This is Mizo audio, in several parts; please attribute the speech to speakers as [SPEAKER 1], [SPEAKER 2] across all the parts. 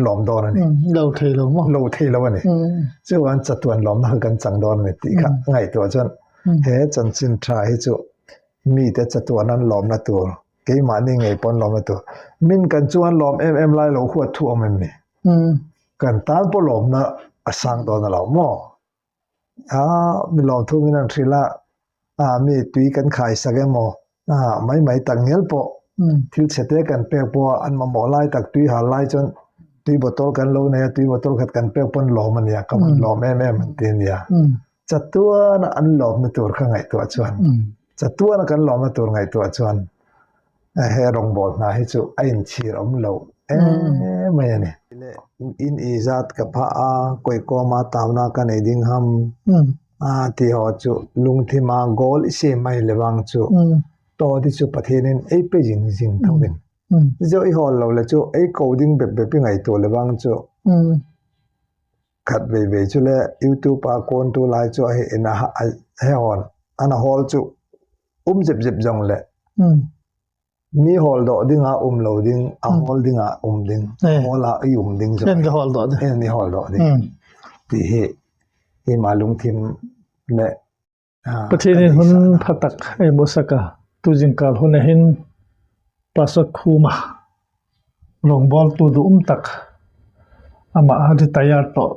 [SPEAKER 1] lawm dawn a ni.
[SPEAKER 2] Lo thei lo maw?
[SPEAKER 1] Lo thei lo a ni. Chuan chatuan lawmna kha kan chang dawn a ni tih kha ngaihtuah chuan he chanchin tha hi chu mite chatuan an lawmna tur, keimahni ngei pawh an lawmna tur, min kan chuan lawm em em lai lo huat thu awm em ni? Kan tan pawh lawmna a sang dawn a lo maw? A mi lawmthu min an hrilh a, a mi tui kan khai sak emaw a mai mai tak ngial pawh thil chhe te kan pek pawh a an mamawh lai tak tui hal lai chuan tui bottle kan lo nei a tui bottle khat kan pek pawn lawm a nia ka van lawm em em an ti a nia. Chatuana an lawmna tur kha ngaihtuah chuan chatuana kan lawmna tur ngaihtuah chuan he rawngbawl hna hi chu a inchhir awm lo em mai a ni. In i zat ka phah a, kawikawma tauna ka nei ding ham a tih ho chu lungthima goal i siam mai le vang chu to te chu Pathianin ei pe zing zing tho in. Zo i hawl lo le chu ei ko ding bep bep i ngaihtuah le vang chu khat vei vei chu le youtube a kawn tu lai chu a hei en a he hawn an a hawl chu um zep zep zawng le mi hawl dawh ding a um lo ding a hawl ding a um ding hawl a i um ding
[SPEAKER 2] zawk en ka hawl dawh ding
[SPEAKER 1] en i hawl dawh ding tih hi hi ma lungthim le
[SPEAKER 2] Pathianin hun tha tak ei hmuhsak a, tuzingkal hun ahin Pastor Khuma rawngbawltu duhawm tak amah a retire tawh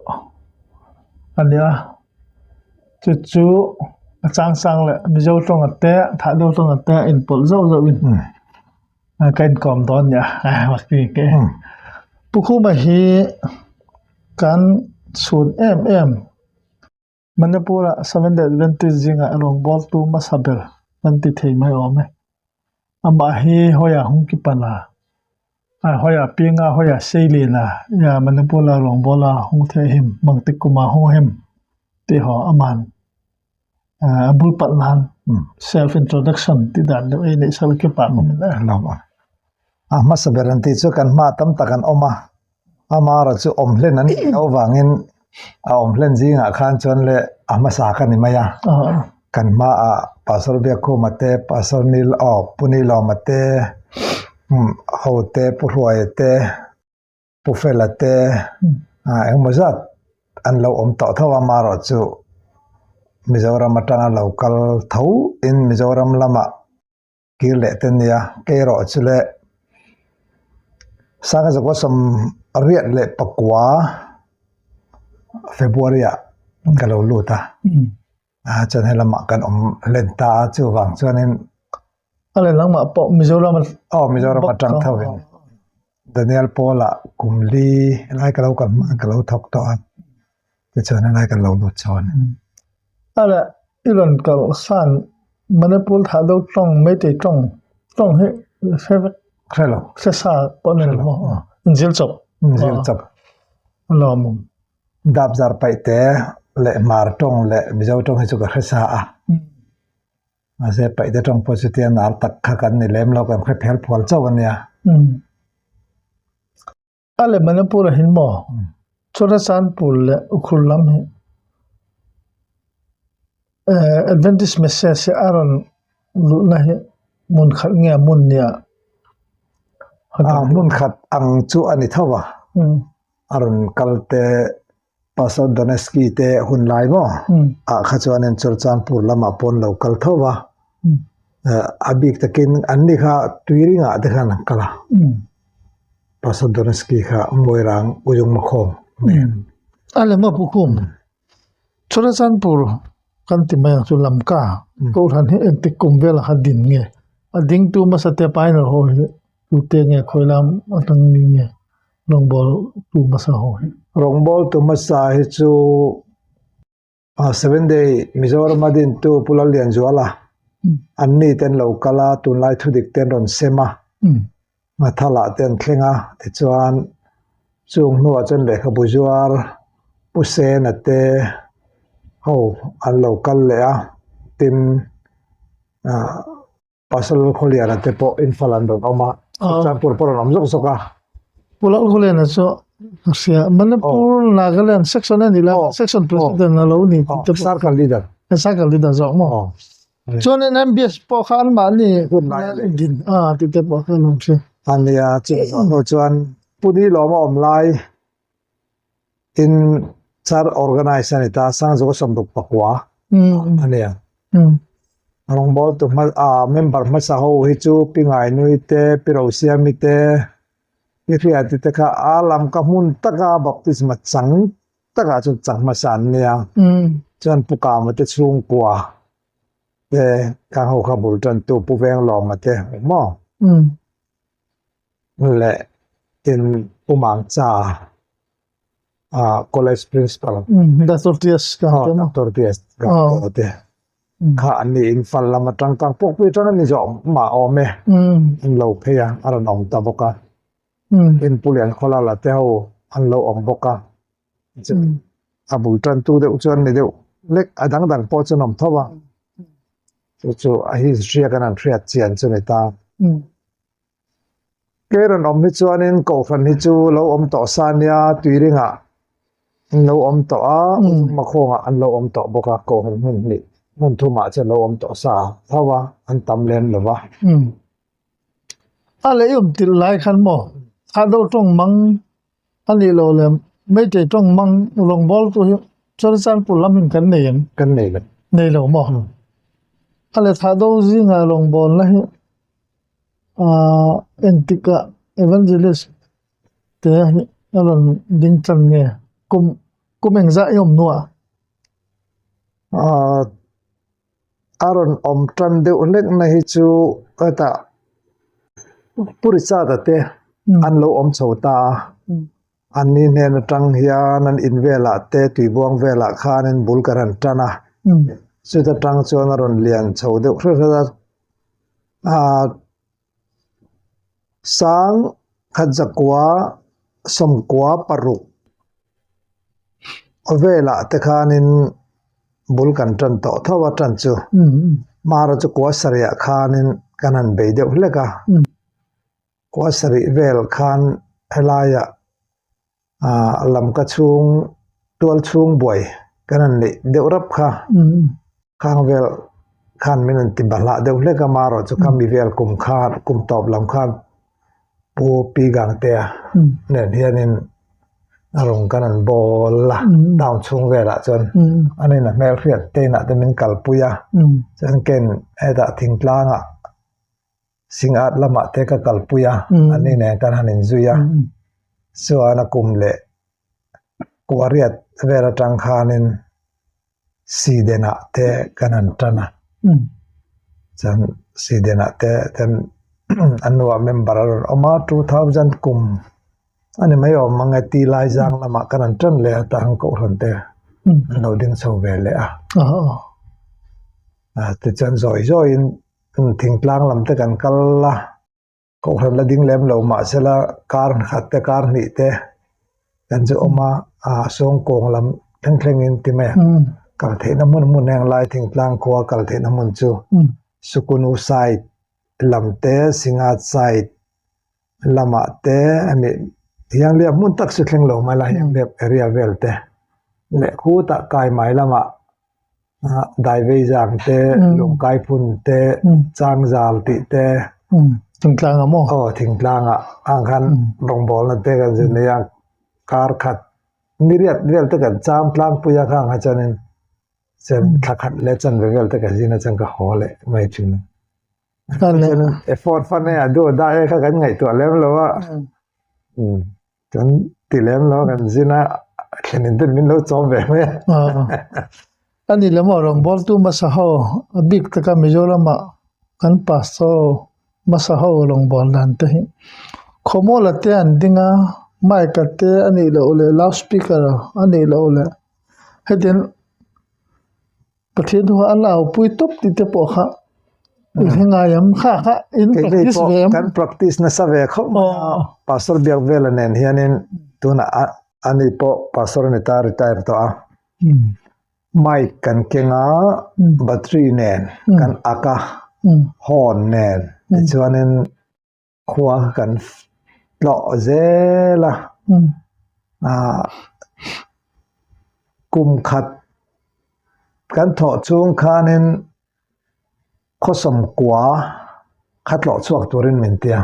[SPEAKER 2] a nia. Chu chu a changsang leh Mizo tawnga te Thahdo tawnga te a inpawlh zauh zauhin ka inkawm dawn nia Pu Khuma hi kan chhun em em. Manipur-ah Seventh-day Adventist zingah rawngbawltu hmasa ber kan ti thei mai awm e. Amah hi Hawia Hungkipana, Hawia Pinga, Hawia Seilina ia Manipur-a rawngbawla hung theh him, Mangtik kuma hung him tih haw aman a bul palh nan self introduction tih dan deuh ei neih sal ki pah awm in a.
[SPEAKER 1] A hmasa ber an tih chu kan hma tam tak an awm a. Amara chu awm hlen an nih loh vangin a awm hlen zingah khan chuan le a hmasa ka ni mai a. Kan hmaah Pastor Biakkhuma te, Pastor Nil aw Pu Nilawma te, ho te, Pu Hruaia te, Pu Fela te engemaw zat an lo awm tawh tho a. Amaherawhchu Mizoram atanga lo kal tho in Mizoram lamah kir leh te nia kei erawh chu le sanga zakua sawm riat leh pakua February ah ka lo lut a a chuan helamah kan awm hlen ta a chuvang chuanin
[SPEAKER 2] a lehlamah pawh Mizoram
[SPEAKER 1] aw Mizoram atang tho in Daniel Paul ah kum li helai ka lo kal hma ka lo thawk tawh a tichuan helai kan lo lut chho a ni.
[SPEAKER 2] A leh i rawn kal san Manipur thah deuh tawng Meitei tawng tawng hi hre vek
[SPEAKER 1] hre lo
[SPEAKER 2] hre sa pawh a ni lo maw inzir chawp
[SPEAKER 1] inzir chawp
[SPEAKER 2] lawmawm
[SPEAKER 1] dap zar paih te leh hmar tawng leh Mizo tawng hi chu ka hre sa a. Mahse paihte tawng pawh chutia nar tak kha kan ni lem lo kan hre phel phual chauh a nia.
[SPEAKER 2] A leh Manipur ah hin maw? Churachandpur leh Ukhrul lam hi Adventist message hi a rawn luhna hi hmun khat nge hmun nia?
[SPEAKER 1] Hmun khat ang chu a ni tho a. A rawn kal te Pastor Doneski te hun lai maw ah kha chuanin Churachandpur lamah pawn lo kal tho va, a bik takin an ni kha Tuiringah te khan an kal a, Pastor Doneski kha Muairang Ujung Makhawm nen.
[SPEAKER 2] A lem a pukhum Churachandpur kan ti mai ang chu Lamka Kohhran hi engtik kum velah kha din nge? A dingtu hmasa te pioneer ho hi tute nge khawilam atang ni nge? Rawngbâwl tu hmasa ho hi.
[SPEAKER 1] Rawngbâwl tu hmasa hi chu Seven Day Mizoram a dintu Pu Lallianzuala an ni te an lo kal a, tunlai thudik te an rawn sem a, Nghathala te an thleng a, tichuan chung hnuah chuan lehkhabu zuar Pu Sena te ho an lo kal leh a, tin Pasal Khawliana te pawh Imphal an rawn awm a, Churachandpur pawh rawn awm zawk zawk a.
[SPEAKER 2] Pu Lalkhawliana chu ka hria, Manipur Nagaland section a ni la, section president a lo ni tih te pawh.
[SPEAKER 1] Circle leader.
[SPEAKER 2] Circle leader zawk maw? Chuan in MBS pawh kha anmahni din a tih te pawh kha a lo hria.
[SPEAKER 1] A nia, chu zawh hnu chuan Pu Nilawma awm lai. In char organize a ni ta Sangzawka 69 a nia. Rawngbawltu hma ah member hmasa ho hi chu Pi Ngainui te Pi Rosiami te Pi Hriati te kha a lam ka hmun taka baptisma chang takah chuan chang hmasa an nia. Chuan Pu Kama te chhungkua te khang ho kha bul tantu Pu Venglawma te maw leh tin Pu Mangcha ah college principal
[SPEAKER 2] Doctor TS
[SPEAKER 1] Doctor TS te kha an ni in fal lam atang tang pawh pui atang an ni zawh mah awm e an lo phei a a rawn awm ta bawk a in Pu Liankhawlala te ho an lo awm bawk a a bul tan tu deuh chuan ni deuh lek a dang dang pawh chuan awm tho a chu chu a history a kan han hriat chian chu ni ta. Kei rawn awm hi chuanin kohhran hi chu lo awm tawh sa nia tuiringah an lo awm tawh a makhawngah an lo awm tawh bawk a kohhran hmun hnih hmun thumah chuan lo awm tawh sa tho a an tam lem lo va.
[SPEAKER 2] A lei awm tirh lai khan maw a do tawng mang a nih loh leh Meitei tawng mang rawngbâwl tu hi Churachandpur lam in kan nei em?
[SPEAKER 1] Kan nei lo.
[SPEAKER 2] Nei lo maw? A leh thah do zingah rawngbâwlna hi Ahh engtik ah evangelist te hi a rawn ding tan nge kum kum engzah i awm hnuah?
[SPEAKER 1] Ahh a rawn awm tan deuh hlek na hi chu hetah Pu Richard-a te an lo awm chho ta a, anni hnen atang hian an in velah te tuibuang velah khanin bul kan han tan a, chuta tang chuan a rawn lian chho deuh hret hret a. Ahh sang khat zakua sawmkua paruk velah te khanin bul kan tan tawh tho a tan chu mara chu kua sarih ah khanin kan han bei deuh hlek a kua sarih vel khan helaiah ah lamka chhung tual chhung buai kan han neih deuh rap kha khang vel khan min han ti bahlah deuh hlek a marawh chu khami vel kum khan kum tawp lam khan pu pi gangtea nen hianin a rawn kan han bawl a town chhung velah chuan an in a hmelhriat te inah te min kalpui a chuan ken hetah thingtlangah Singat lamah te ka kalpui a, ani nen kan han inzui a, chuan a kum leh kuariat vel atang khanin Sidenah te kan han tan a, chuan Sidenah te ten an nuah member a rawn awm a, 2000 kum a ni mai awm ang e ti lai zang lamah kan han tan leh a, tah han kohhran te an lo ding chho ve leh a, tichuan zawi zawiin Thingtlang lam te kan kal a, kohhran la ding lem lo mahsela kar khat te kar hnih te kan chu awm a, ah sawngkawng lam thleng thlengin ti mai a, kal theihna hmun hmun heng lai thingtlang khua kal theihna hmun chu Sukunu side lam te Singat side lamah te hemi Hiangliap hmun tak chu thleng lo mai la Hiangliap area vel te leh khutah Kaimai lamah. Daivei zang te, lungkai phun te, chang zal tih te.
[SPEAKER 2] Thingtlang ah maw?
[SPEAKER 1] Aw thingtlang ah ang khan rawngbawlna te kan zir nei a, kar khat niriat vel te kan cham tlangpui a khang kha chuanin chuan thla khat leh chanve vel te ka zin a chuan ka haw leh mai thin a. Effort fan e a duh dah e kha kan ngaihtuah lem lo a. Kan ti lem lo kan zin a thlen in ten min lo chawm ve mai
[SPEAKER 2] a. A ni lem aw rawngbawltu hmasa ho a bik taka Mizorama kan pastor hmasa ho rawngbâwl dan te hi khawmuala te an ding a mic a te a nih loh leh loud speaker a nih loh leh hetiang Pathian thu a lau pui tawp tih te pawh kha i hre ngai ang kha kha in practice ve
[SPEAKER 1] ang. Kan practice nasa ve khawp mai a, Pastor Biakvela nen hianin tunah ani pawh Pastor a ni ta retire tawh a, mic kan keng a, battery nen kan ak a, horn nen tichuanin Khua kan tlawh zel a, ah kum khat kan thawh chhung khanin khawsawm kua kha tlawh chhuak turin min ti a,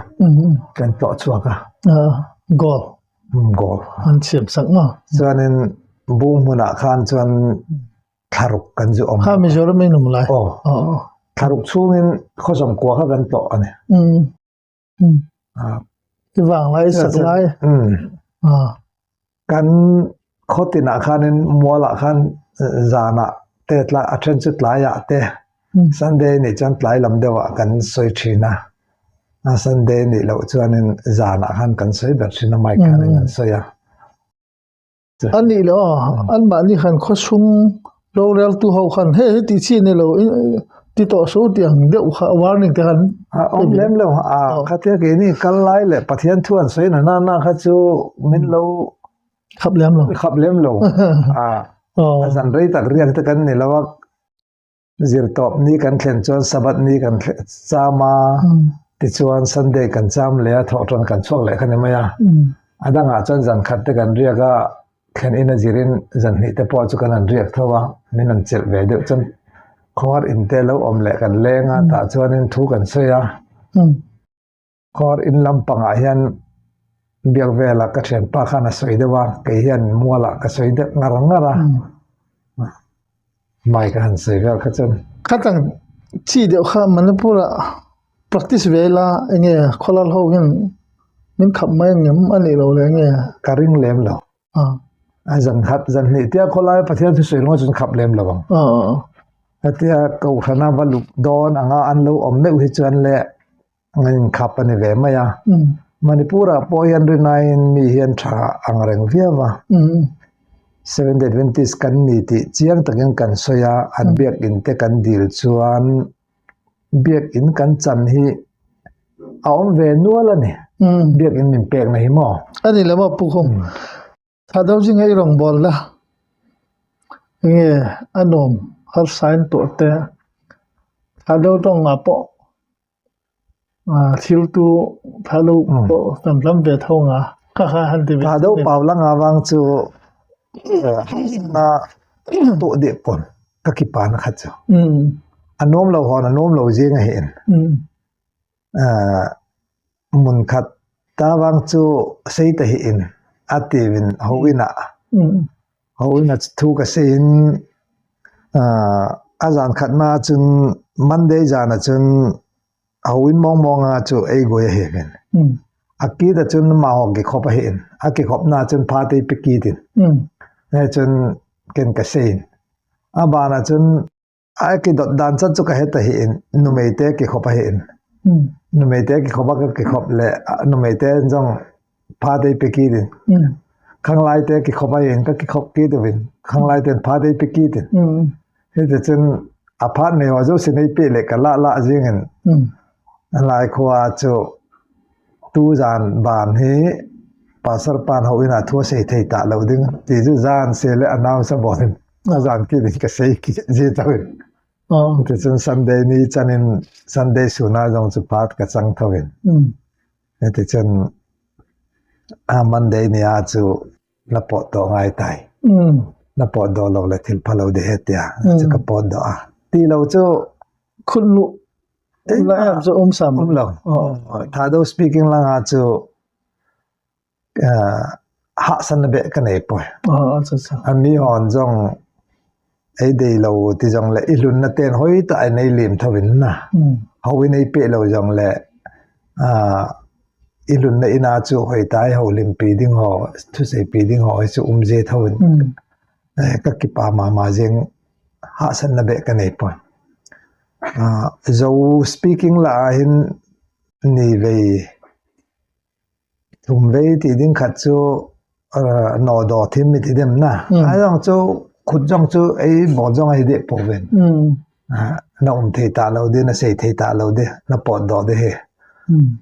[SPEAKER 1] kan tlawh chhuak a.
[SPEAKER 2] Goal.
[SPEAKER 1] Goal.
[SPEAKER 2] An siam sak maw?
[SPEAKER 1] Chuanin bung hmunah khan chuan thlaruk kan zu awm.
[SPEAKER 2] Kha Mizoram in awm lai.
[SPEAKER 1] Aw. Thlaruk chhungin khawsawm kua kha kan tlawh a ni.
[SPEAKER 2] Ti vang lai sak lai.
[SPEAKER 1] Kan khaw tinah khanin mualah khan zanah te tla a then chu tlaiah te Sunday nih chuan tlai lam deuhah kan sawi thin a, Sunday nih loh chuanin zanah khan kan sawi ber thin a mic khanin an sawi a.
[SPEAKER 2] A nih loh aw, anmahni khan khawchhung roreltu ho khan hei hi tih chi a ni lo ti tawh suh tih ang deuh kha warning te khan
[SPEAKER 1] a awm lem lo a khatia keini kal lai leh Pathian thu an sawi na na kha chu min lo
[SPEAKER 2] khap lem lo
[SPEAKER 1] khap lem lo a a zan rei tak riak te kan ni lo a Zirtawp ni kan thlen chuan Sabbath ni kan cham a, tichuan Sunday kan cham leh a, thawhṭan kan chhuak leh kha ni mai a. A dangah chuan zan khat te kan riak a, thlen in a zirin zan hnih te pawh chu kan han riak tho a, min han chelh ve deuh chuan khawhar in te lo awm leh kan leng a, tah chuanin thu kan sawi a. Khawhar in lampangah hian biak vela ka thianpa khan a sawi deuh a, kei hian mualah ka sawi deuh ngar ngar a, mic a han sawi vel kha chuan.
[SPEAKER 2] Khatang chi deuh kha Manipur ah practice ve ila enge khawlal ho hian min khap mai ang em a nih loh leh enge?
[SPEAKER 1] Ka ring lem lo. A zan khat zan hnih tia khawlai Pathian thu sawi ringawt chuan khap lem lo ang. Hetia Kohhrana va luk dawn anga an lo awm meuh hi chuan le An inkhap a ni ve mai a. Manipur-ah pawh hian rinaiin mi hian tha ang reng viau a. Seventh Day Adventist kan ni tih chiang takin kan sawi a, an biakin te kan dil chuan biakin kan chan hi a awm ve nual a ni. Biakin min pekna hi maw?
[SPEAKER 2] A ni lo maw Pu Khum? Tha deuh zinga i rawngbâwl la, enge a nuam harsain tawh te, tha deuh tawngah pawh thil tu tha deuh pawh kan lam ve tho ang a, kha kha han ti ve.
[SPEAKER 1] Tha deuh pau la nga vang chu na tawh deh pawn ka ki pa na kha chu. A nuam lo hawn a nuam lo zing a hin. Hmun khat ta vang chu sei ta hi in a tivin ho inah ho inah thu ka sei in a zan khat na chun Monday zan ah chun ho in mawng mawng a chu ei gui a hi in a ki ta chun ma ho ki khawp a hi in a ki khawp na chun pha te pi ki tin chun ken ka sei in a ban ah chun A ki dawt dan chan chu ka heta hi in numei te ki khawp a hi in numei te ki khawp a ka ki khawp le numei te zawng pha te pe ki din khang lai te ki khawp a in ka ki khawp ki deuhin khang lai ten pha te pe ki din hei te chun a phat nei ho zo sinei pe le ka la la zing in lai khua chu tu zan ban hi pasar pan ho ina thua sei thei ta lo ding ti chu zan se le announce a bon A zan ki ding ka sei ki zi tho in. Ticun Sunday ni can in Sunday sun ah zong cu part ka cang tho in. Ticun a Monday ni ah cu na pawt dawh ngai tai. Na pawt dawh lo le thil phalo de he tiah cu ka pawt dawh a. Ti lo cu
[SPEAKER 2] khun lu la em cu um sam.
[SPEAKER 1] Um lo. Thado speaking lang ah cu Hahsan na beh ka nei pawi. Mi hawn zong ei dei lo ti zong le i hlun na ten hoi ta ai nei lim tho in na. Ho in ei pe lo zong le i hlun na ina chu hoi tai ho lim pi ding ho thu sei pi ding ho hi chu um ze tho in. Ka kipa ma ma jeng hahsan na beh ka nei pawi. Zo speaking la hin ni vei Thum vei ti ding khat chu naw daw thim mi ti dem na. Ai zong chu khut zong chu ei bawt zong ai deh po ven. Na um thei ta lo de na sei thei ta lo de na pawt daw de he.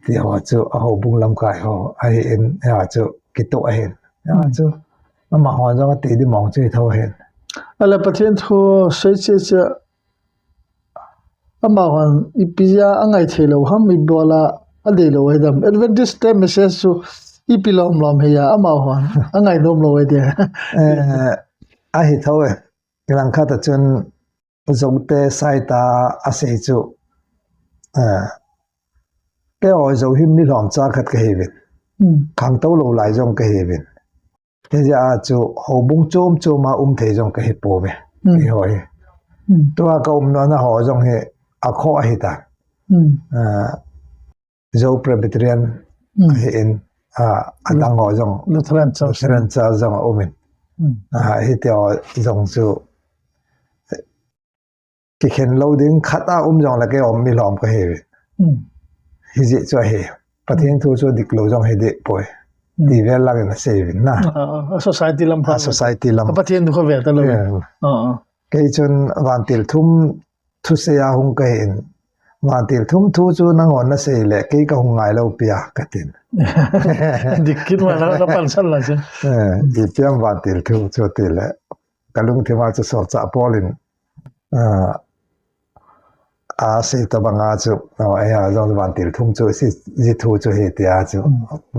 [SPEAKER 1] Ti ho chu a ho bung lam kai ho ai en ha chu ki to a hen. Ha chu ama ho zong a ti di mong chu tho hen.
[SPEAKER 2] Ala Pathian thu sei che che Amah huan i pia a ngaih theih loh ham i buala a dei lo ai dam. Adventist te message chu i pi lawm lawm hei a, amah huan a ngaihnawm lo ai de.
[SPEAKER 1] A hi tho e. Rang khat ah cun Zote Saita a sei cu te awi zo hi mi hlawm ca khat ka hei vet. Khang to lo lai zong ka hi vin. He zia a chu ho bung chom chom a um thei zong ka hi po ve. Hi hoi. Tua ka um no na ho zong hi a kho a hi ta. Zo Presbyterian hi in a dang ho zong
[SPEAKER 2] Lutheran Church
[SPEAKER 1] Lutheran Church zong a um in. Hi te ho zong chu ki khen lo ding khat a um zong le ke om mi lom ka he hi zi chu he Pathian thu chu dik lo zong he de poi ti vel lang in a save in na
[SPEAKER 2] society lam
[SPEAKER 1] a society lam
[SPEAKER 2] Pathian thu ve ta lo
[SPEAKER 1] kei chun van til thum thu se a hung ka in van til thum thu chu na ngon na sei le kei ka hung ngai lo pia ka tin
[SPEAKER 2] dik kit ma na pan sal la chu
[SPEAKER 1] i piam van til thu chu ti le ka lungthin ah cu sawrcah pawl in aa sei ta bang ah cu ai ah zong van til thum cu si zi thu cu he tia cu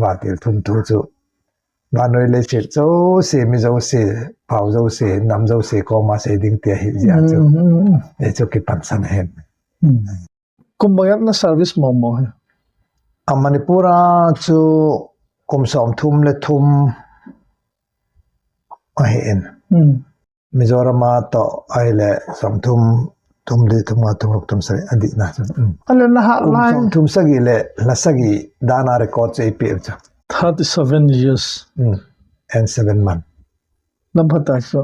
[SPEAKER 1] van til thum thu cu vanoi le chir cho si mizo si pau zo si nam zo si ko ma sei ding tia hi zia cu e cu ki pan san hen.
[SPEAKER 2] Kum bangat na service mo mo hi?
[SPEAKER 1] A Manipur ah cu kum 33 a he in. Mizoram ah to ai le 30 thum li thum nga thum ruk thum sarih a dih na cun.
[SPEAKER 2] Ale na ha
[SPEAKER 1] Kum
[SPEAKER 2] lai
[SPEAKER 1] 30 sagi le hla sagi dana record cu i pe cu.
[SPEAKER 2] 37 years.
[SPEAKER 1] And 7 month.
[SPEAKER 2] Lam hata cu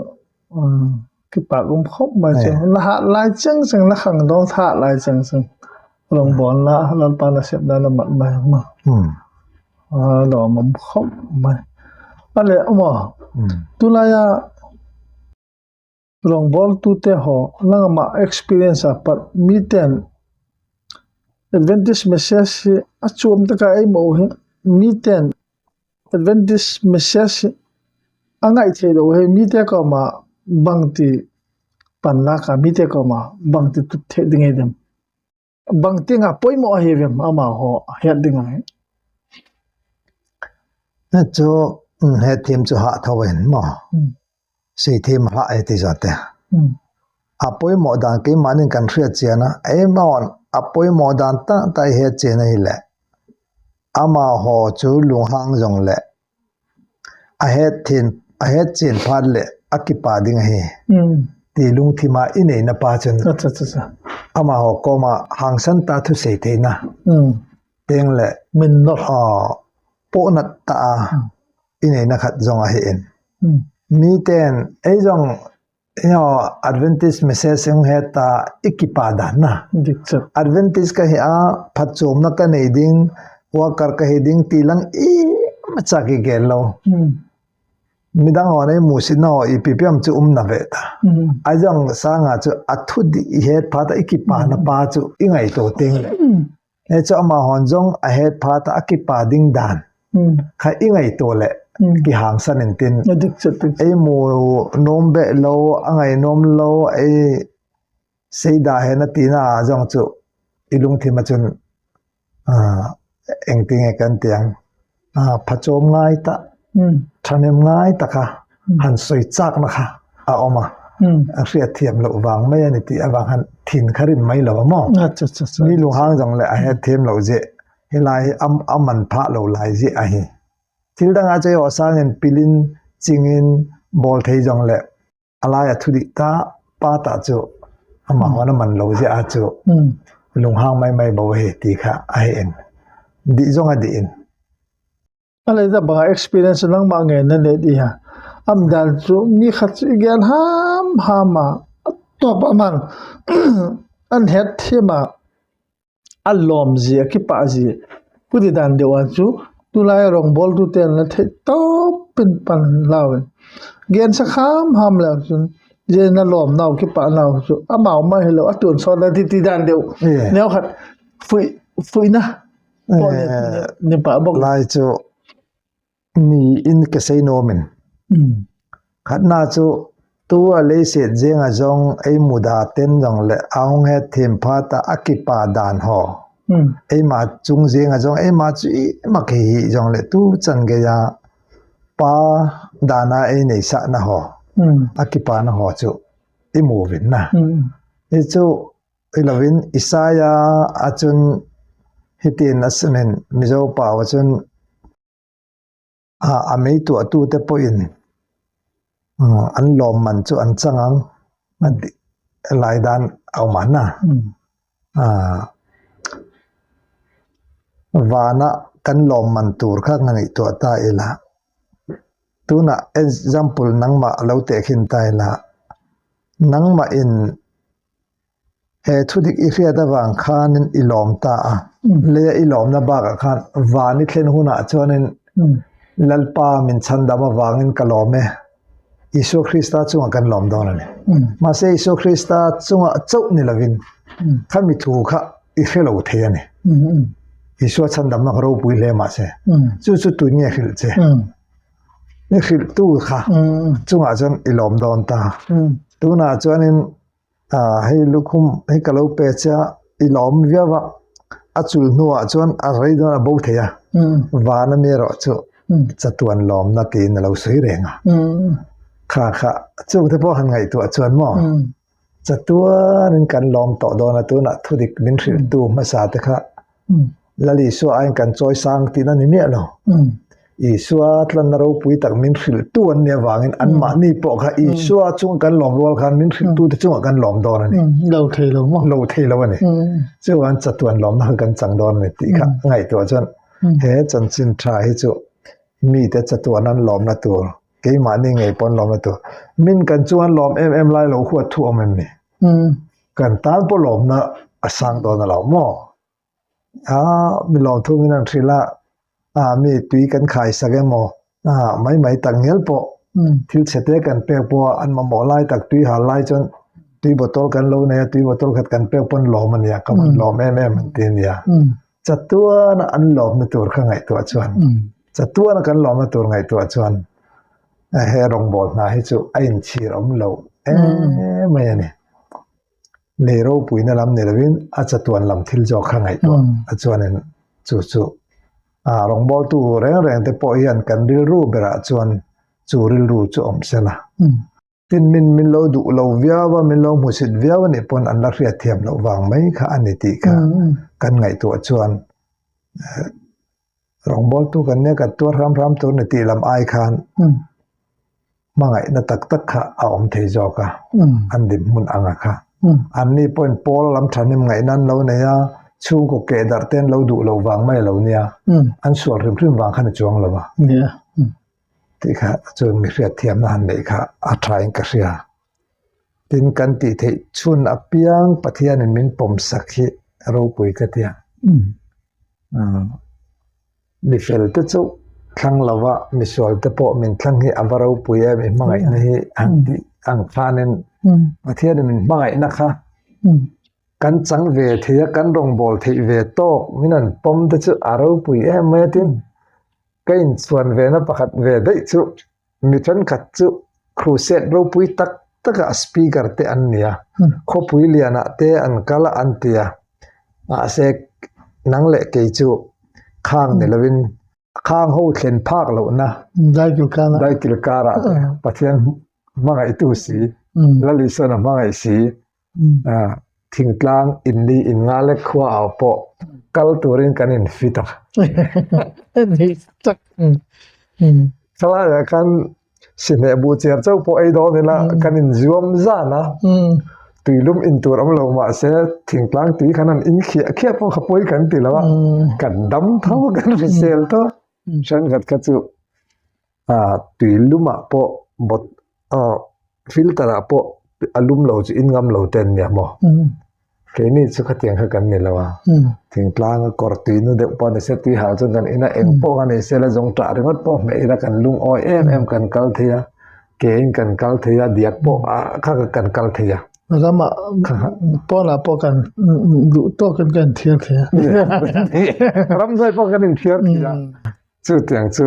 [SPEAKER 2] ki pak um khop mai cu la ha lai cheng cheng la khang dong tha lai cheng cheng rong bon la lal pa na sep na la mat mai ma lo mam khop mai ale mo tu la ya rong bol tu te ho lang ma experience a pat mi ten Adventist message hi a chuam taka ei mo hi mi ten Adventist message hi a ngaih theih loh hi mite ko ma bang ti pan lak ah mite ko ma bang ti tut theih ding ei dem. Bang ti nga pawimawh a hi vem ama ho hiat ding ai.
[SPEAKER 1] Na cu he thim cu hah tho in maw? Si thim hlah ei ti za te. A pawimawh dan keimah nin kan hriat chian a, ei mawn a pawimawh dan ta tai he chen hi le Amah haw cu lunghang zong le a het chin phat le a kipa ding a hi. Ti lungthim ah i nei na pa cun amah haw kom ah hangsan ta thu sei thei na teng le
[SPEAKER 2] min nor
[SPEAKER 1] pawhnat ta i nei na khat zong a hi in. Mi ten ei zong Adventist message sing he ta ikipa dan na. Adventist ka hi a phatchom na ka nei ding worker ka hi ding ti lang i ma cha ki gel lo. Midang ho nei mu si no i pipiam chu um na ve ta. Ajang sanga chu athu di he pha ta ikipa na pa chu i ngai to ting le. He chu ama hon zong a het pha ta akipa ding dan kha i ngai to le ki hang san in tin ei mu nom be lo a ngai nom lo ei sei da he na ti na zong chu i lungthim a chun eng tinge kan tiang phachawm ngai ta thanem ngai taka han soi chak na kha a awm a a hriat thiam loh vang mai ani tih avang han thin kha rim mai lo a maw mi lunghang zawng leh a het thiam loh zeh helai hi a man phah lo lai zeh a hi thil dangah chu erawh sangin pilin chingin bawl thei zawng leh a laia thu dih ta pa tah chu amah huan a man lo zeh a chu lunghang mai mai bo hei tih kha a hei en dih zawng a dih in.
[SPEAKER 2] A lei da banga experience nangmah nge na let i ha am dal chu mi khat chu igen ham ham a top aman an het thiam a a lawm zia ki pa zi pudi dan deuh a chu tulai rawngbawl tu ten la theih tawp pin pan hlauin gen sa kham ham la chun je na lawm nau ki pa nau chu amau mai hi lo a tun sawn a ti ti dan deuh neu khat fuih fuihna ni pah bawk.
[SPEAKER 1] Lai chu ni in ka sei nawmin. Khatna chu tu a lei set zeng a zawng ei muda ten zawng le aung he thim pha ta akipa dan ho. Ei ma chung zeng a zawng ei ma chu i ma khi hi zawng le tu chan ge ya pa dana ei nei sa na ho. Akipa na ho chu i mu vin na. Hi chu I lovin Isaiah ahcun hitin a simin Mizo pa ahcun. A mei tuahtute pawhin an lawmman chu an chang ang a tih lai dan a awm ang a. Vana kan lawmman tur kha ka ngaihtuah ta ila. Tunah example nangmah lo tehkhin ta ila. Nangmahin He thudik i hriat avang khanin i lawm ta a, leia i lawmna bakah khan van i thlen hunah chuanin Lalpa min chhandam avangin ka lawm e, Isua Krista chungah kan lawm dawn a ni. Mahse Isua Krista chungah chauh ni lovin khami thu kha i hre lo thei a ni. Isua chhandamna kha ropui hle mahse chu chu tun nge hrilh che? I hrilhtu kha chungah chuan i lawm dawn ta. Tunah chuanin Ah hei lukhum hei ka lo pe che a i lawm viau a a chul hnuah chuan a rei dawn a bo thei a van ami erawh chu chatuan lawmna tiin a lo sawi reng a kha kha chungte pawh han ngaihtuah chuan maw chatuanin kan lawm tawh dawn a tunah thudik min hrilhtu hmasa te kha Lal Isua aiin kan chawi sang tihna ni miah lo. Isua tlanna ropui tak min hrilhtu an nih avangin anmahni pawh kha Isua chunga kan lawm rual khan min hrilhtute chungah kan lawm dawn a ni.
[SPEAKER 2] Lo thei lo maw?
[SPEAKER 1] Lo thei lo a ni. Chuan chatuan lawmna kha kan chang dawn a ni tih kha ngaihtuah chuan he chanchin tha hi chu mite chatuan an lawmna tur, keimahni ngei pawh an lawmna tur, min kan chunga an lawm em em lai lo huat thu awm em ni? Kan tan pawh lawmna a sang dawn a lo maw? Ah mi lawmthu min an hrilh a, ah mi tui kan khai sak emaw ah mai mai tak ngial pawh thil chhe te kan pek pawh a an mamawh lai tak tui hal lai chuan tui bottle kan lo nei a tui bottle khat kan pek pawn lawm a nia ka van lawm em em an ti a nia chatuana an lawmna tur kha ngaihtuah chuan chatuana kan lawmna tur ngaihtuah chuan he rawngbawl hna hi chu a inchhir awm lo em mai a ni. Lei ropuina lam ni lovin a chatuan lam thil zawk kha ngaihtuah a chuanin chu chu a rawngbawltu reng reng te pawh hian kan rilru berah chuan chu rilru chu awm se la. Tin min min lo duh lo viau a, min lo hmusit viau a nih pawn an la hriat thiam loh vang mai kha a ni tih kha kan ngaihtuah chuan Rawngbawltu kan nia kan tuar hram hram tur ni tih lam ai khan hmangaihna tak tak kha a awm thei zawk a, an dinhmun anga kha. Anni pawhin pawl lam thahnem ngaihna an lo nei a, chhungkaw keh darh te an lo duh loh vang mai a lo nia, an sual hrim hrim vang kha ni chuang lo va. Tih kha chuan mi hriatthiamna han neih kha a thain ka hria. Tin kan tih theih chhun apiang Pathianin min pawmsak hi ropui ka ti a. Mi fel te chu thlang lova misual te pawh min thlang hi a va ropui em i hmangaihna hi han tih ang khanin Pathianin min hmangaihna kha kan chang ve thei a kan rawngbâwl theih ve tâwk min han pawm te chu a ropui em mai a tin ka inchhuan ve na pakhat ve daih chu Mi thenkhat chu crusade ropui tak takah speaker te an ni a, khawpui lianah te an kal a an ti a, mahse nang leh kei chu khang ni lovin khang ho thlen phak lohna daikil karah te Pathian hmangaihtu si, Lalisana hmangaih si Thingtlang inli in nga lek khua au pawh kal turin kan in fit a. Thalaiah khan sihneh buh chiar chauh pawh ei dawn ila kan in zuam zan a, tuilum in tur awm lo mahse thingtlang tui khan an in khiah khiah pawh kha pawi kan ti lo a, kan dam tho a kan hrisel tho a, thenkhat kha chu tuilumah pawh bot filter ah pawh a lum lo chu in ngam lo te an nia maw keini chu khatiang kha kan ni lo a thingtlang a kawr tui nu deuh pawh ni se tui hal chuan kan in a eng pawh kha ni se la zawng tah ringawt pawh hmeh ila kan lungawi em em kan kal thei a ke in kan kal thei a diak pawh kha kan kal thei a.
[SPEAKER 2] Ramah pawnah pawh kan duh tawkin kan inthiar thei a.
[SPEAKER 1] Ram zai pawh kan inthiar thei a chutiang chu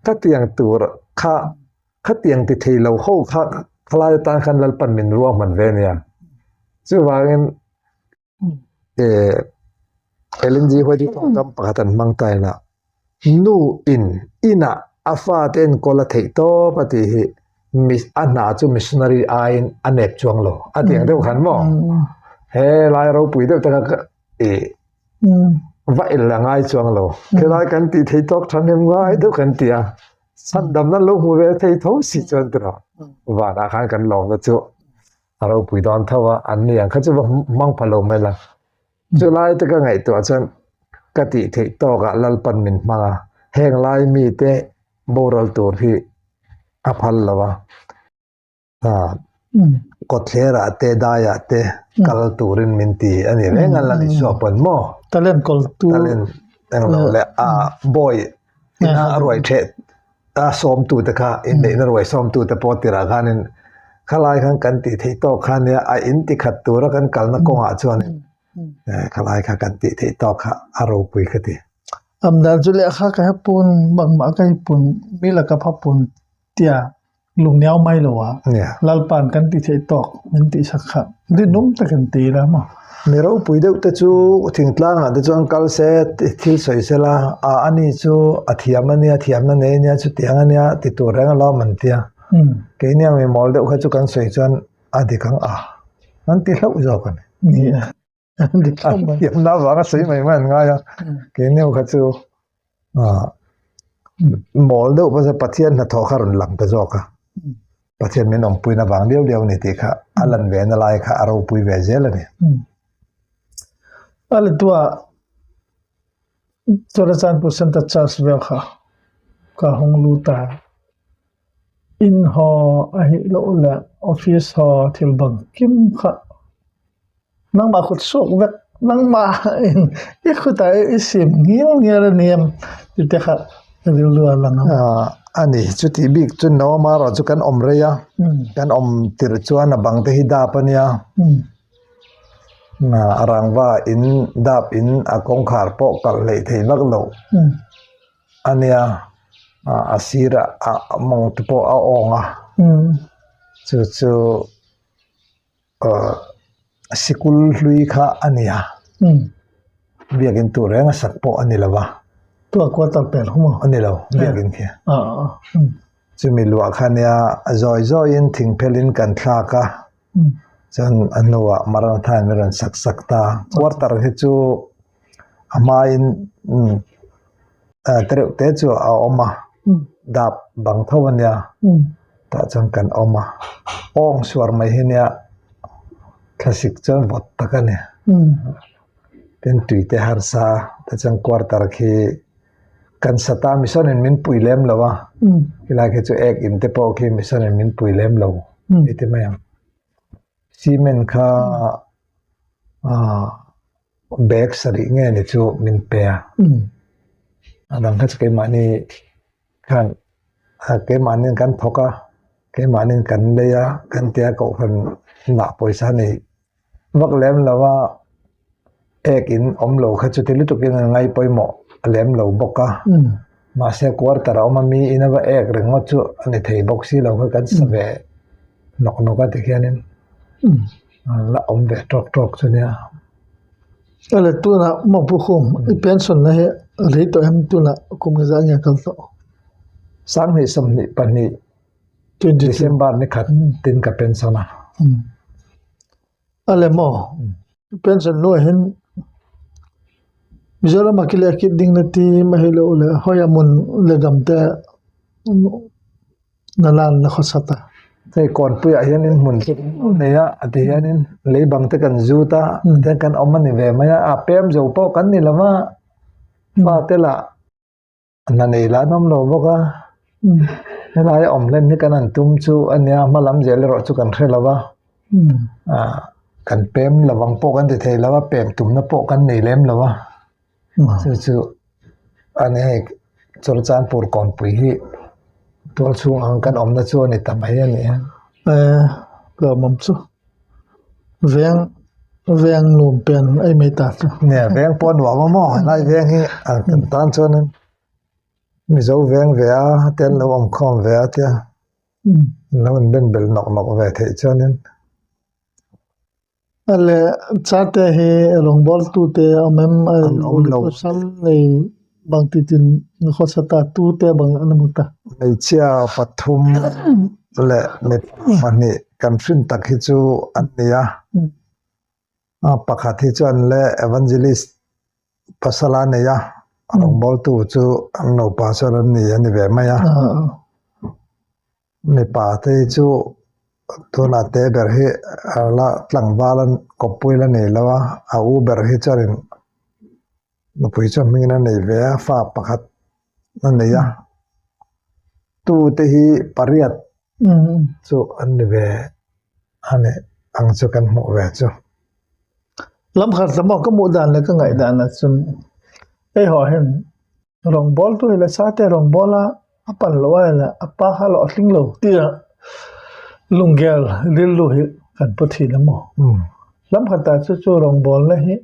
[SPEAKER 1] khatiang tur kha Khatiang ti thei lo ho kha khalai atan khan Lalpan min ruahman ve nia. Chuvangin eh LNG huai tawngkam pakhat an hmang ta ila nu in inah a fate enkawl a theih tawp a tih hi a hna chu missionary aiin a nep chuang lo a tih ang deuh khan maw he lai ropui deuh te kha eh. Va el a ngai chuang lo. Khilai kan tih thei tawk thahnem ngai deuh kan ti a, chhandamna lo hmu ve thei tho si chuan tiraw vanah khan kan lawmna chu a ropui dawn tho a, an ni ang kha chu va hmang pha lo mai la. Chulai te ka ngaihtuah chuan ka tih theih tawkah Lalpan min hmang a, heng lai mite boral tur hi a phal lo a. Kawtthlerah te daiah te kal turin min ti a ni reng a la ni suak pawn maw?
[SPEAKER 2] Talent kawl tu
[SPEAKER 1] Talent englo leh a bawi ina a ruai theh a sawmtu te kha inneihna ruai sawmtu te pawh tirah khanin khalai khan kan tih theih tawk kha nia a in ti khat tura kan kalna kawngah chuanin khalai kha kan tih theih tawk kha a ropui ka ti.
[SPEAKER 2] Amdan chu lehkha ka hepun bangmah ka hepun mi laka phapun tia Lungniau mai lo a, Lalpa'n kan ti theih tawk min tih sak kha rinawm takin ti ila maw?
[SPEAKER 1] Mi ropui deuh te chu thingtlangah te chuan kal se thil sawi se la, a ani chu a thiam a nia, thiamna nei a nia, chutiang a nia ti tur reng alawm an ti a. Keini ang mi mawl deuh kha chu kan sawi chuan a dik ang a, an ti hlauh zawk a ni.
[SPEAKER 2] Ni a, an dik hlauh mai.
[SPEAKER 1] A thiamna avanga sawi mai mai an ngai a, keini ang kha chu Mawl deuh pawh chu Pathian hnathawh kha rawn lang ta zawk a, Pathian min awmpuina vang liau liau a ni tih kha a lan ve na lai kha a ropui ve zel a ni.
[SPEAKER 2] A letua Churachandpur Center Church vel kha ka hung lut a, in haw a hih loh leh office haw thil bang kim kha Nangmah kut suak vek, nangmah in i khutah i sim ngial ngial a ni em tih te kha rilru a lang ang.
[SPEAKER 1] A ni, chutih bik chu Noama erawh chu kan awm rei a, kan awm tirh chuan a bang te hi dap a nia, a rangva in dap in a kawngkhar pawh kalh hleih theih vak loh a nia, a sirah a mawng te pawh a awng a, chu chu. Sikul hlui kha a ni a, biakin tur reng a sak pawh a ni lo va.
[SPEAKER 2] Tua quarter pel hu maw?
[SPEAKER 1] A ni lo, biakin khi. Chumi luah kha nia zawi zawiin thing phelin kan thlak a, chuan a hnuah Maranatha in min rawn sak sak ta. Quarter hi chu a hmain te reuh te chu a awm a, dap bang tho a nia, tah chuan kan awm a, awng suar mai hi nia thlasik chuan vawt tak a ni, tin tui te harsa tah chuan quarter khi kan sa ta mission in min pui lem lo a, helai khi chu ek in te pawh khi mission in min pui lem lo hei ti mai ang, cement kha ahh. Bag sarih nge ni chu min pe a, a dang kha chu keimahni khan keimahniin kan thawk a, keimahniin kan lei a, kan tia kohhran lah pawisa nei vak lem lo a, ek in awm lo kha chuti lutukin an ngai pawimawh lem lo bawk a, mahse quarter a awm a mi ina va ek ringawt chu a ni thei bawk si lo kha kan sa ve nawk nawk a tikhianin. La awm ve tawk tawk chu nia.
[SPEAKER 2] Ale tunah maw Pu Khum i pension na hi rei tawh em tunah kum nge zah nge kal tawh?
[SPEAKER 1] 2022 December ni khat tin ka pension a.
[SPEAKER 2] Ale maw pension hnuah hian Mizoram ah kile kit ding na ti mahilo le hawi a mun le gam te Na lan na khawsat a.
[SPEAKER 1] Hei kawnpuiah hianin hmun chu kan nei a, a ti hianin lei bang te kan zut a, tihian kan awm a ni ve mai a, a pem zo pawh kan ni lo va, fate lah hna nei lah an awm lo bawk a, helai a awm hlen hi kan han tum chu a nia, hma lam zel erawh chu kan hre lo va, ah kan pem lo ang pawh kan ti thei lo a, pem tumna pawh kan nei lem lo a. Chu chu a ni hei Churachandpur kawnpui hi tual chhung ang kan awmna chu a ni ta mai a ni a.
[SPEAKER 2] Eh lawmawm chu veng veng nuam pen ei mai ta chu.
[SPEAKER 1] Nia veng pawh a nuam a maw helai veng hi a kan tan chuanin Mizo veng ve a te an lo awm khawm ve a tia an lo inben bel nawk nawk ve theih chuanin.
[SPEAKER 2] Ale chate hi rawngbawltu te awm em
[SPEAKER 1] An awm lo.
[SPEAKER 2] Pasal nei bang titin khawsa ta tu te bang an awm ta.
[SPEAKER 1] Hmeichhia pathum leh mipa pahnih kan hrin tak hi chu an ni a. Pakhat hi chuan le evangelist. Pasal a nei a, a rawngbawltu chu an nupa chuan an ni a ni ve mai a. Mipa te hi chu tunah te ber hi a la tlangval a kawppui la nei lo a, a u ber hi chuanin nupui chuan hmingin a nei ve a, fa pakhat a nei a. Tu te hi pariat chu an ni ve a nih ang chu kan hmuh ve chu.
[SPEAKER 2] Lam khat lam ka hmuh dan leh ka ngaih dan ah chuan hei ho hian Rawngbâwl tu hi le sate rawngbâwl a a pan loh a ila a pa kha loh a tling lo tia lungel rilru hi kan pu thin a maw? Lam khatah chu chu rawngbâwlna hi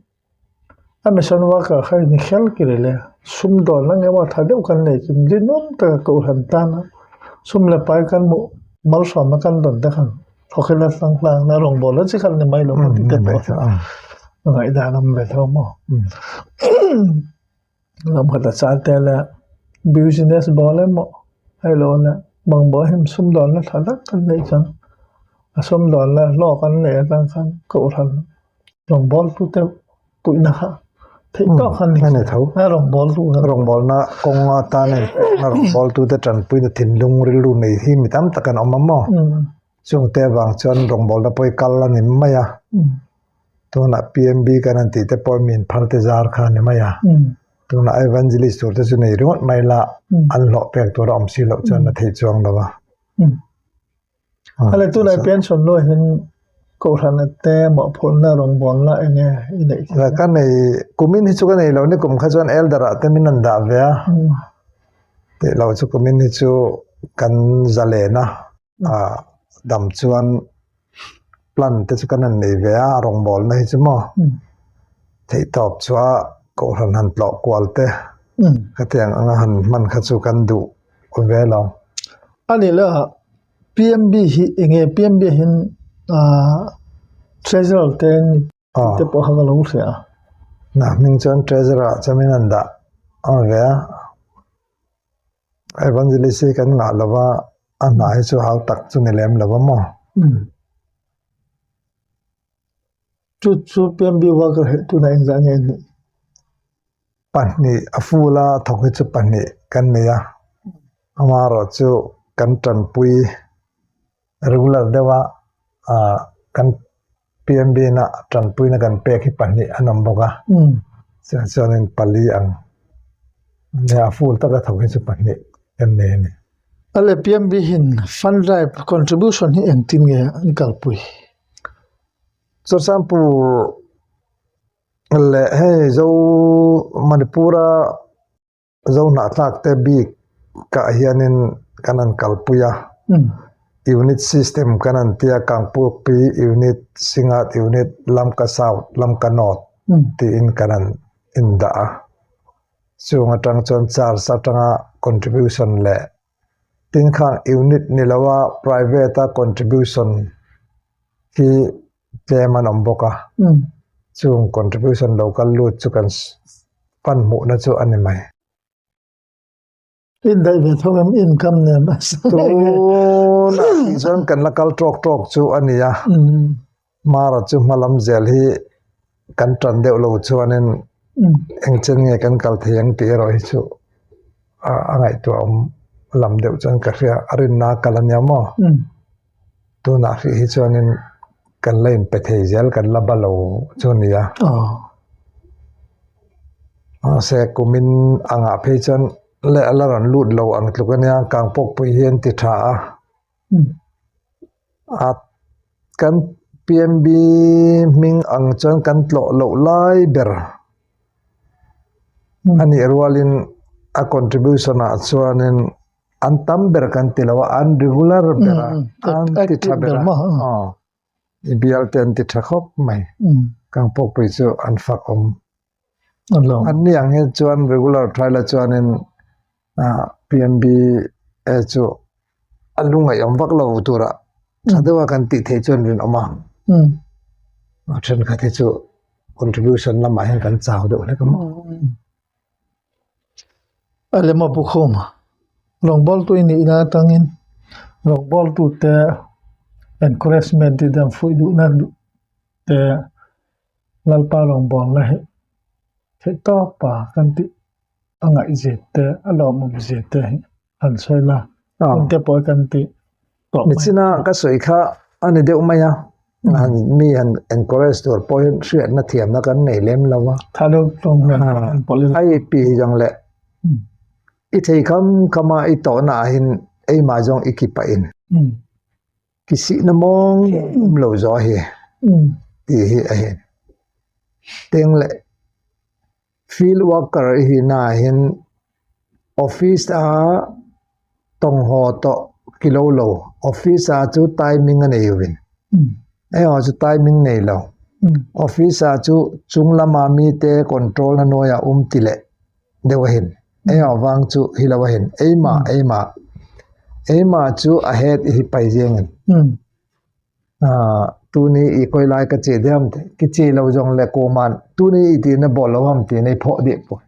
[SPEAKER 2] a mission worker kha ni khel kir ila sumdawnna nge maw tha deuh kan nei chu rinawm taka kohhran tana sum leh pai kan hmuh malsawmna kan dawn te khan thawk ila tlang hlangna rawngbâwlna chi khan ni mai lo maw tih te pawh ngaihdan a awm ve tho maw? Lam khat a char tel a business ball emaw hei lo la bangbo him sumdawnna tha tak kan neih chuan a sumdawnna hlawk an neih atang khan kohhran rawngbâwl tute puihna kha theih tawk a ni a rawngbâwl tu
[SPEAKER 1] rawngbâwlna kawng atan a inpekna rawngbâwl tute tanpuina thinlung rilru nei hi mi tam tak an awm a maw chungte avang chuan rawngbâwlna pawh hi kal a ni mai a. Tunah PMB kan han tih te pawh min phal te zar kha a ni mai a. Tunah Evangelist tur te chu nei ringawt mai la, an hlawh pek tur a awm si loh chuan a theih chuang lo a.
[SPEAKER 2] Ale tunah pension luah hian Kohhran te mawhphurhna rawngbawlna eng nge i neih
[SPEAKER 1] theih? Ka nei, kumin hi chu ka nei lo ni kum kha chuan elder ah te min an dah ve a. Tih loh chu kumin hi chu kan zalen a. ah dam chuan plan te chu kan han nei ve a rawngbawlna hi chu maw theih tawp chu a kohhran han tlawh kual te khatiang anga han hman kha chu kan duh ve lo.
[SPEAKER 2] A nih leh ah P_M_B hi eng nge P_M_B hian ah treasurer te te pawh kha ka lo hria a.
[SPEAKER 1] Na hming chuan treasurer ah chuan min han dah ve a. Evangelist hi kan ngah lova a hna hi chu hau tak chu ni lem lo a maw?
[SPEAKER 2] Chu chu PMB worker hi tunah engzah nge nih?
[SPEAKER 1] Pahnih a full a thawk hi chu pahnih kan nei a, amaherawh chu kan tanpui regular deuh a ah kan PMB na tanpuina kan pek hi pahnih an awm bawk a chuan chuanin pali ang nia a full taka thawk hi chu pahnih kan nei a ni.
[SPEAKER 2] A leh PMB hian fund drive contribution hi engtin nge an kalpui?
[SPEAKER 1] Chawrchangpur leh hei Zo Manipur-a Zohnahthlak te bik kah hianin kan han kalpui a, unit system kan han ti a, Kangpukpi unit, Singat unit, Lamka South, Lamka North tiin kan han indah a. Chung atang chuan charge atanga contribution leh tin khang unit ni loa private a contribution hi tlem an awm bawk a chung contribution lo kal lut chu kan fund hmuhna chu a ni mai.
[SPEAKER 2] In daih ve tho em income nen a
[SPEAKER 1] tunah tih chuan kan la kal tawk tawk chu a ni a mara chu hma lam zel hi kan tan deuh lo chuanin eng chen nge kan kal thei ang tih erawh hi chu a ngaihtuah awm lam deuh chuan ka hria a rinna a kal a nia maw. Tunah hrih hi chuanin kan la inpe thei zel kan la ba lo chu a ni a. Mahse kumin angah phei chuan leh a la rawn lut lo ang tluk a nia Kangpawkpui hi an ti tha a. A kan PMB hming ang chuan kan tlawh loh lai ber a nih rualin a contribution ah chuanin. An tam ber kan ti lo a, an regular ber a, an ti tha ber a, aw i bial te an ti tha khawp mai, Kangpawkpui chu an fak awm. An ni ang hi chuan regular tha ila chuanin PMB chu a lungaih awm vak lo tura tha deuha kan tih theih chuan rinawm a, a thenkhat hi chu contribution lamah hian kan chau deuh hlek a maw.
[SPEAKER 2] A lem a bukhawm a, rawngbawltu i nihna atangin rawngbawltute encouragement tih dan fuih duhna te Lalpa rawngbawlna hi. Theih tawpa kan tih a ngaihzia te, a lawmawm zia te hi han sawi la, hun te pawh kan tih tawh mai.
[SPEAKER 1] Nichina ka sawi kha a ni deuh mai a, han mi han encourage tur pawh hian hriatna thiamna kan nei lem lo a.
[SPEAKER 2] Tha deuh tawng hian han pawlh ila.
[SPEAKER 1] Ai pi zawng leh i thei kham kham a i tawhna ah hian eimah zawng i ki pah in ki sihna mawng awm lo zawh hi tih hi a hin. Teng leh field worker i hi na ah hian office a tawng haw tawh ki lo lo office ah chu timing a nei lovin erawh chu timing nei lo office ah chu chung lama mite control na hnuaiah awm ti leh deuh a hin erawh vang chu hi lo a hin eimah eimah eimah chu a head hi pai zeng a ni. Tuni i khawi lai ka che deuh ang tih ki che lo zawng leh kawman tuni i tihna bawh lo ang tih nei phawh deuh pawh.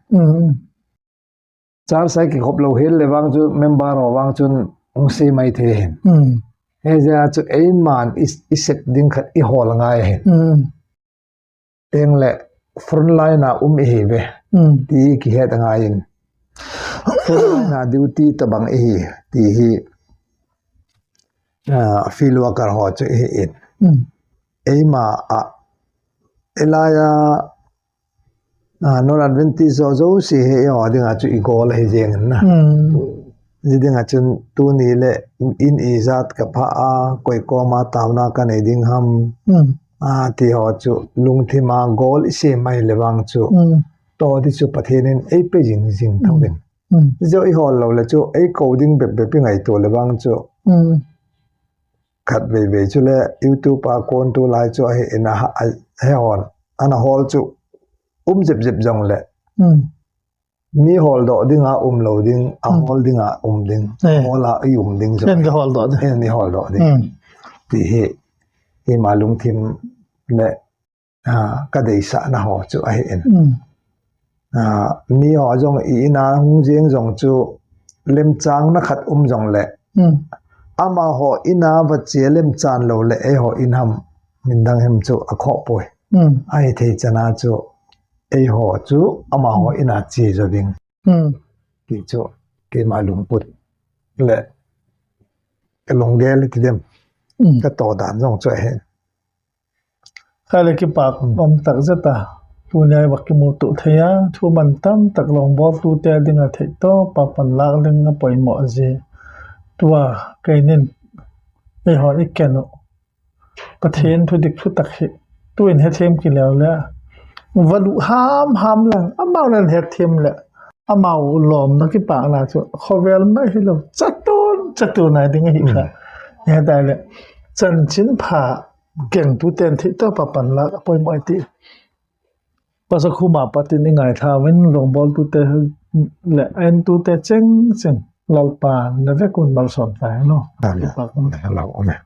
[SPEAKER 1] Char sai ki khawp lo hel le vang chu member ho vang chuan ung se mai thei a hin. He zia chu eiman i set ding khat i hawl ngai a hin. Teng leh front line ah um i hi ve ti ki het a ngai in. Front line ah duty ta bang i hi ti hi field worker ho chu i hi in. Eima ah elaia Non Adventist zawh zo si hi i aw dingah chu i goal a hi zeng in na. Zi dingah chun tu ni le in i zat ka phah a kawikawm a tauna ka nei ding ham a ti ho chu lungthim a goal i si mai le wang chu to ti chu Pathian in ei pe jing jing tho in. Zo i hawl lo le chu ei ko ding bep bep i ngai tu le wang chu. Khat vei vei chu le youtube a kawn tu lai chu a in a he hawn an a hawl chu um zep zep zawng le mi hawl dawh ding a um lo ding a hawl ding a um ding hawl a i um ding zawng
[SPEAKER 2] en hawl dawh ding
[SPEAKER 1] en i hawl dawh ding tih hi hi ma lungthim le ka deisa na haw chu a hi in mi haw zawng i ina hung zeng zawng chu lemchang na khat um zawng le ama haw ina va che lemchan lo le ei haw in ham min dang hem chu a khawh pawi ai thei chana chu ei haw chu ama haw ina chi zo ding ti chu keimah lungput le ka lungdel ti dem ka to dan zawng chu a hen.
[SPEAKER 2] Khaile ki pak awm tak zet a, tunlai vak ki hmuh tuh thei a, thu man tam tak lawngbawl tu te ding a theih tawp a, pan lak ding a pawimawh zi tua keinin hei hawn i ken uh Pathian thu dik thu tak hi tuin hethiam ki leu le va luh ham ham lang a mau nen hethiam le a mau lawm na ki pak la chu khawvel mai hi lo chatun chatun ai ding a hi kha hetai le chanchin pha kengtu ten theih tawp a pan lak a pawimawh ai tih Pasakhuma patin i ngaithla in rawngbawltu te leh a entu te cheng cheng Lalpa na vek un malsawm ta eng lo.
[SPEAKER 1] Amen.